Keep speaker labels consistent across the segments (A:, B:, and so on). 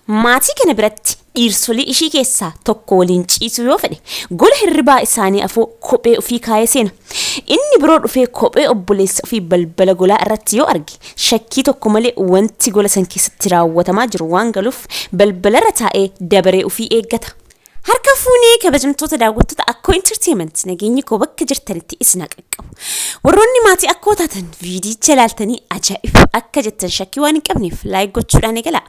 A: Maatii kana biratti dhiirsolii ishii keessaa tokko waliin ciisuu yoo fedhe gola hirribaa isaanii afoo kophee ofii kaayee seena. Inni biroo dhufee kophee obboleessa ofii balbala golaa irratti yoo arge shakkii tokko malee wanti gola san keessatti raawwatamaa jiru waan galuuf balbalarra taa'ee dabaree ofii eeggata. Harka fuunee kabajamtoota daawwattoota Akkoo Entertainment, nageenyi koo bakka jirtanitti isin haa qaqqabu. Warroonni maatii Akkoo taatan viidiyicha ilaaltanii ajaa'iba akka jettan shakkii waan hin qabneef like gochuudhaan eegalaa.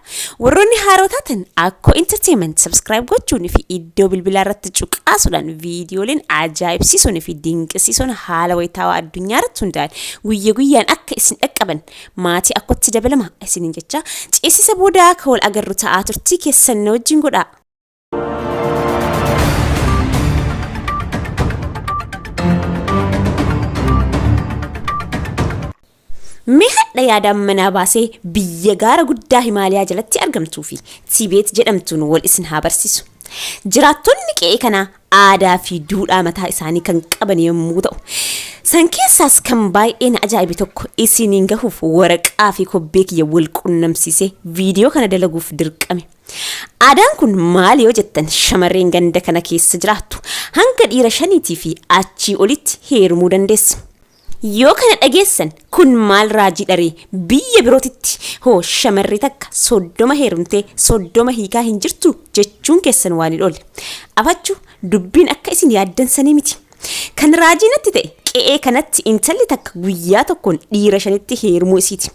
A: Warroonni haaroo taatan Akkoo Entertainment subscribe gochuun fi iddoo bilbilaa irratti cuqaasuudhaan viidiyooleen ajaa'ibsiisuun fi dinqisiisuun haala wayitaawaa addunyaa irratti hundaa'an guyya guyyaan akka isin dhaqqaban maatii Akkootti dabalama isiniin jecha ceesisa boodaa akka wal agarru ta'aa turtii keessan na wajjin godhaa. Mee hadha yaadaan manaa baasee biyya gaara guddaa Himaaliyaa jalatti argamtuu fi Tiibeet jedhamtuun wal isin haa barsiisu. Jiraattonni qe'ee kanaa aadaa fi duudhaa mataa isaanii kan qaban yommuu ta'u, san keessaas kan baay'ee na ajaa'ibe tokko isiniin gahuuf waraqaa fi kobbee kiyya wal qunnamsiisee viidiyoo kana dalaguuf dirqame. Aadaan kun maali yoo jettan shamarreen ganda kana keessa jiraattu hanga dhiira shaniitii fi achii olitti heerumuu dandeessi. Yoo kana dhageessan kun maal raajiidharee, biyya birootitti hoo shamarri takka 30 heerumtee 30 hiikaa hin jirtuu jechuun keessan waan hin oolle. Afachu dubbiin akka isin yaaddan sanii miti. Kan raajii natti ta'e qe'ee kanatti intalli takka guyyaa tokkoon dhiira shanitti heerumuu isiiti.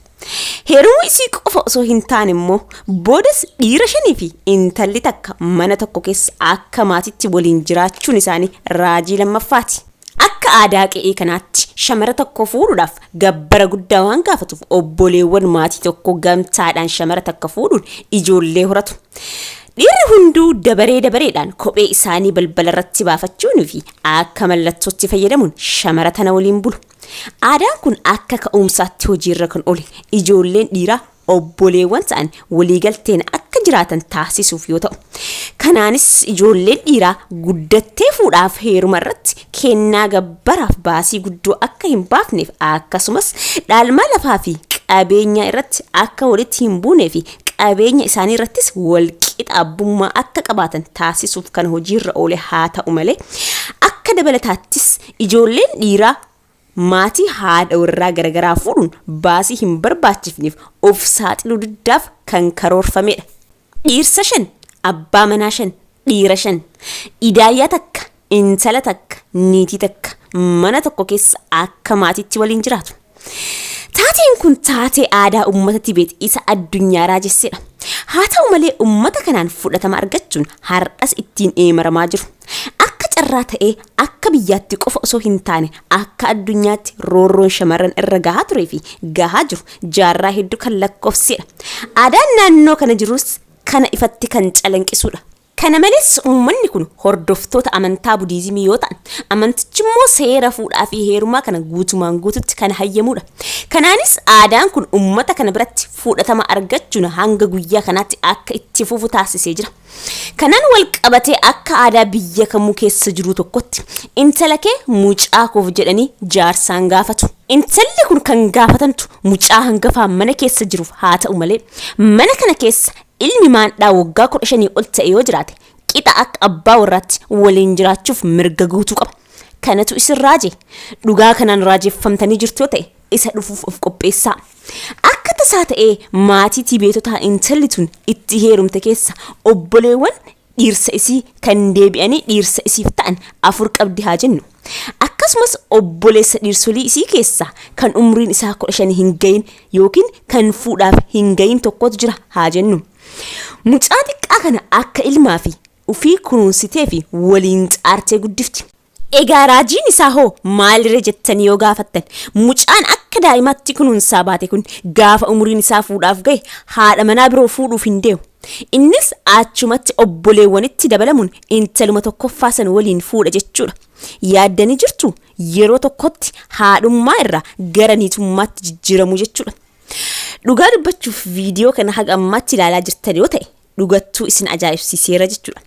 A: Heerumuu isii qofa osoo hin taane immoo boodas dhiira shanii fi intalli takka mana tokko keessa akka maatitti waliin jiraachuun isaanii raajii lammaffaati. Akka aadaa qe'ee kanaatti shamara tokko fuudhuudhaaf gabbara guddaa waan gaafatuuf obboleewwan maatii tokko gamtaadhaan shamara takka fuudhuun ijoollee horatu. Dhiirri hunduu dabaree dabareedhaan kophee isaanii balbala irratti baafachuunii fi akka mallattootti fayyadamuun shamara tana waliin bulu. Aadaan kun akka ka'umsaatti hojiirra kan oole ijoolleen dhiiraa obboleewwan ta'an waliigalteen akka jiraatan taasisuuf yoo ta'u, kanaanis ijoolleen dhiiraa guddattee fuudhaaf heeruma irratti kennaa gabbaraaf baasii guddoo akka hin baafneef, akkasumas dhaalmaa lafaa fi qabeenyaa irratti akka walitti hin buunee fi qabeenya isaanii irrattis walqixa abbummaa akka qabaatan taasisuuf kan hojiirra oole haa ta'u malee, akka dabalataattis ijoolleen dhiiraa maatii haadha warraa garagaraa fuudhuun baasii hin barbaachifneef of saaxiluu diddaaf kan karoorfamedha. Dhiirsa shan, abbaa manaa shan, dhiira shan, idaayyaa takka, intala takka, niitii takka mana tokko keessa akka maatiitti waliin jiraatu. Taateen kun taatee aadaa uummata Tibeet isa addunyaa raajessedha. Haa ta'u malee uummata kanaan fudhatama argachuun har'as ittiin eemaramaa jiru. Akka carraa ta'ee akka biyyaatti qofa osoo hin taane akka addunyaatti roorroon shamarran irra gahaa turee fi gahaa jiru jaarraa hedduu kan lakkoofsisedha. Aadaan naannoo kana jirus kana ifatti kan calanqisuudha. Kana malees uummanni kun hordoftoota amantaa Budiizimii yoo ta'an, amantichi immoo seera fuudhaa fi heerumaa kana guutumaan guututti kan hayyamuudha. Kanaanis aadaan kun uummata kana biratti fudhatama argachuun hanga guyyaa kanaatti akka itti fufu taasisee jira. Kanaan wal qabatee akka aadaa biyya kamuu keessa jiruu tokkotti intala kee mucaa koof jedhanii jaarsaan gaafatu. Intalli kun kan gaafatamtu mucaa hangafaa mana keessa jiruuf haa ta'u malee mana kana keessa ilmi maandhaa waggaa 15 ol ta'e yoo jiraate qixa akka abbaa warraatti waliin jiraachuuf mirga guutuu qaba. Kanatu isin raaje. Dhugaa kanaan raajeffamtanii jirtu yoo ta'e isa dhufuuf of qopheessaa. Akka tasaa ta'ee maatii Tibeetotaa intalli tun itti heerumte keessa obboleewwan dhiirsa isii kan deebi'anii dhiirsa isiif ta'an afur qabdi haa jennu. Akkasumas obboleessa dhiirsolii isii keessaa kan umriin isaa 15 hin gahin yookiin kan fuudhaaf hin gahin tokkotu jira haa jennu. Mucaa xiqqaa kana akka ilmaa fi ufii kunuunsitee fi waliin xaartee guddifti. Egaa raajiin isaa hoo maaliree jettanii yoo gaafattan, mucaan akka daa'imaatti kunuunsaa baate kun gaafa umuriin isaa fuudhaaf gahe haadha manaa biroo fuudhuuf hin deemu. Innis achumatti obboleewwanitti dabalamuun intaluma tokkoffaa san waliin fuudha jechuudha. Yaaddanii jirtuu? Yeroo tokkotti haadhummaa irraa gara niitummaatti jijjiiramuu jechuudha. Dhugaa dubbachuuf viidiyoo kana haga ammaatti ilaalaa jirtan yoo ta'e dhugattuu isin ajaa'ibsiiseera jechuudha.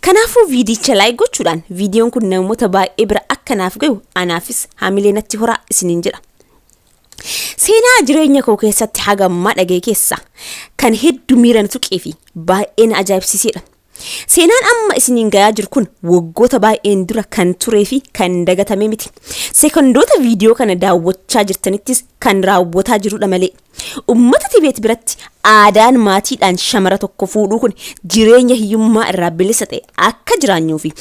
A: Kanaafuu viidiyicha like gochuudhaan viidiyoon kun namoota baay'ee bira akka naaf gahu anaafis hamilee natti horaa isiniin jedha. Seenaa jireenya koo keessatti haga ammaa dhagaye keessaa kan heddu miira na tuqee fi baay'ee na ajaa'ibsiiseedha. Seenaan amma isiniin gayaa jiru kun waggoota baay'een dura kan turee fi kan dagatamee miti. Sekondoota viidiyoo kana daawwachaa jirtanittis kan raawwataa jirudha malee. Ummata Tibeet biratti aadaan maatiidhaan shamara tokko fuudhuu kun jireenya hiyyummaa irraa bilisa ta'e akka jiraanyuu fi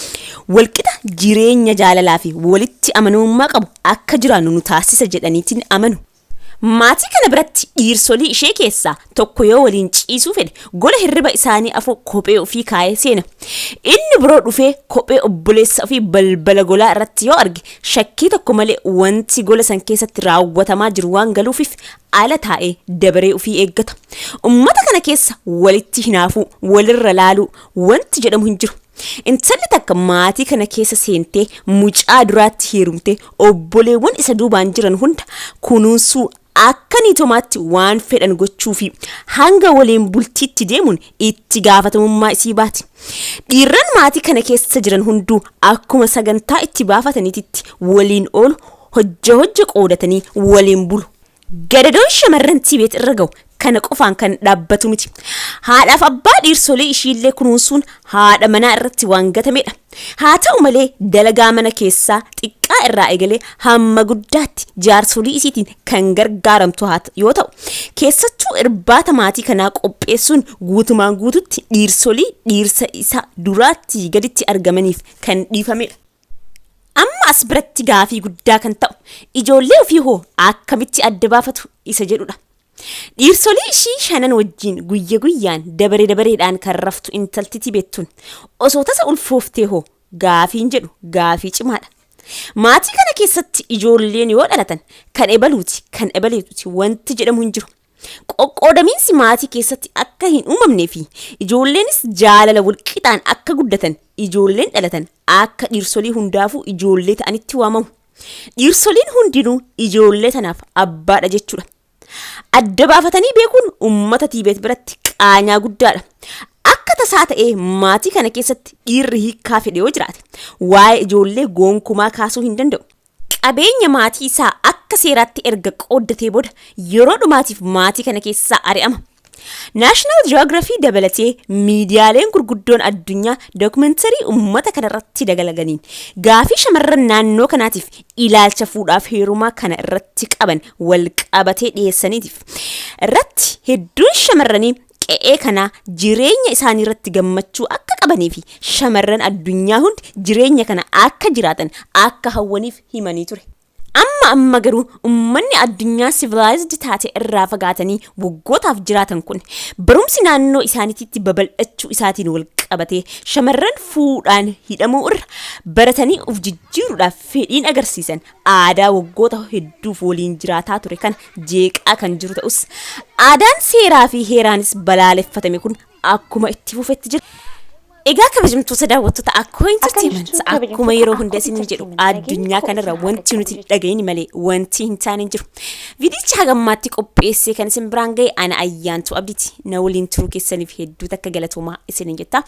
A: walqixa jireenya jaalalaa fi walitti amanamummaa qabu akka jiraannu nu taasisa jedhaniitiin amanu. Maatii kana biratti dhiirsolii ishee keessaa tokko yoo waliin ciisuu fedhe gola hirriba isaanii afoo kophee ofii kaayee seena. Inni biroo dhufee kophee obboleessa ofii balbala golaa irratti yoo arge shakkii tokko malee wanti gola san keessatti raawwatamaa jiru waan galuufiif ala taa'ee dabaree ofii eeggata. Ummata kana keessa walitti hinaafuu, walirra laaluu wanti jedhamu hin jiru. Intalli takka maatii kana keessa seentee mucaa duraatti heerumtee obboleewwan isa duubaan jiran hunda kunuunsuu akka niitomaatti waan fedhan gochuu fi hanga waliin bultiitti deemuun itti gaafatamummaa isii baati. Dhiirran maatii kana keessa jiran hunduu akkuma sagantaa itti baafataniititti waliin oolu, hojja hojja qoodatanii waliin bulu. Gadadoon shamarran Tibeet irra ga'u kana qofaan kan dhaabbatu miti. Haadhaaf abbaa dhiirsolii ishiillee kunuunsuun haadha manaa irratti waan gatamedha. Haa ta'u malee dalagaa mana keessaa xiqqaa irraa eegalee hamma guddaatti jaarsolii isiitiin kan gargaaramtu yoo ta'u, keessattuu irbaata maatii kanaa qopheessuun guutumaan guututti dhiirsolii dhiirsa isa duraatti gaditti argamaniif kan dhiifamedha. Amma as biratti gaafii guddaa kan ta'u ijoollee ofii hoo akkamitti adda baafatu isa jedhudha. Dhiirsolii ishii shanan wajjin guyya guyyaan dabaree dabareedhaan kan raftu intalti Tibeet tun osoo tasa ulfooftee hoo gaafiin jedhu gaafii cimaadha. Maatii kana keessatti ijoolleen yoo dhalatan kan ebaluuti kan ebaleetuti wanti jedhamu hin jiru. Qoqqoodamiinsi maatii keessatti akka hin uumamnee fi ijoolleenis jaalala walqixaan akka guddatan ijoolleen dhalatan akka dhiirsolii hundaafuu ijoollee ta'anitti waamamu. Dhiirsoliin hundinuu ijoollee tanaaf abbaadha jechuudha. Adda baafatanii beekuun uummata Tiibeet biratti qaanyaa guddaadha. Akka tasaa ta'ee maatii kana keessatti dhiirri hiikkaa fedhe yoo jiraate waa'ee ijoollee gonkumaa kaasuu hin danda'u. Qabeenya maatii isaa akka seeraatti erga qooddatee booda yeroo dhumaatiif maatii kana keessaa ari'ama. National Geography dabalatee miidiyaaleen gurguddoon addunyaa dookumentarii uummata kanarratti dagalaganiin gaafii shamarran naannoo kanaatiif ilaalcha fuudhaaf heerumaa kana irratti qaban wal qabatee dhiyeessaniitiif irratti hedduun shamarranii qe'ee kanaa jireenya isaanii irratti gammachuu akka qabanii fi shamarran addunyaa hundi jireenya kana akka jiraatan akka hawwaniif himanii ture. Amma amma garuu uummanni addunyaa civilized taate irraa fagaatanii waggootaaf jiraatan kun barumsi naannoo isaaniitti babal'achuu isaatiin wal qabatee shamarran fuudhaan hidhamuu irra baratanii of jijjiiruudhaaf fedhiin agarsiisan aadaa waggoota hedduuf waliin jiraataa ture kana jeeqaa kan jiru ta'us aadaan seeraa fi heeraanis balaaleffatame kun akkuma itti fufetti jira. Egaa kabajamtoota daawwattoota Akkoo Entertainment, akkuma yeroo hunda isin jedhu addunyaa kanarra wanti nuti dhaga'in malee wanti hin taane hin jiru. Viidicha hagammaatti qopheessee kan isin biraan ga'e ana Ayyaantuu Abdiiti. Na waliin turuu keessaniif hedduu takka galatoomaa isinin jetta.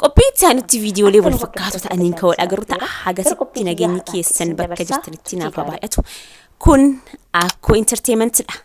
A: Qophii itti aanutti viidiyoolee wal fakkaatoo ta'aniin kan wal agarru ta'a. Hagasitti nageenyi keessan bakka jirtanitti naaf haa baay'atu. Kun Akkoo Entertainmentidha.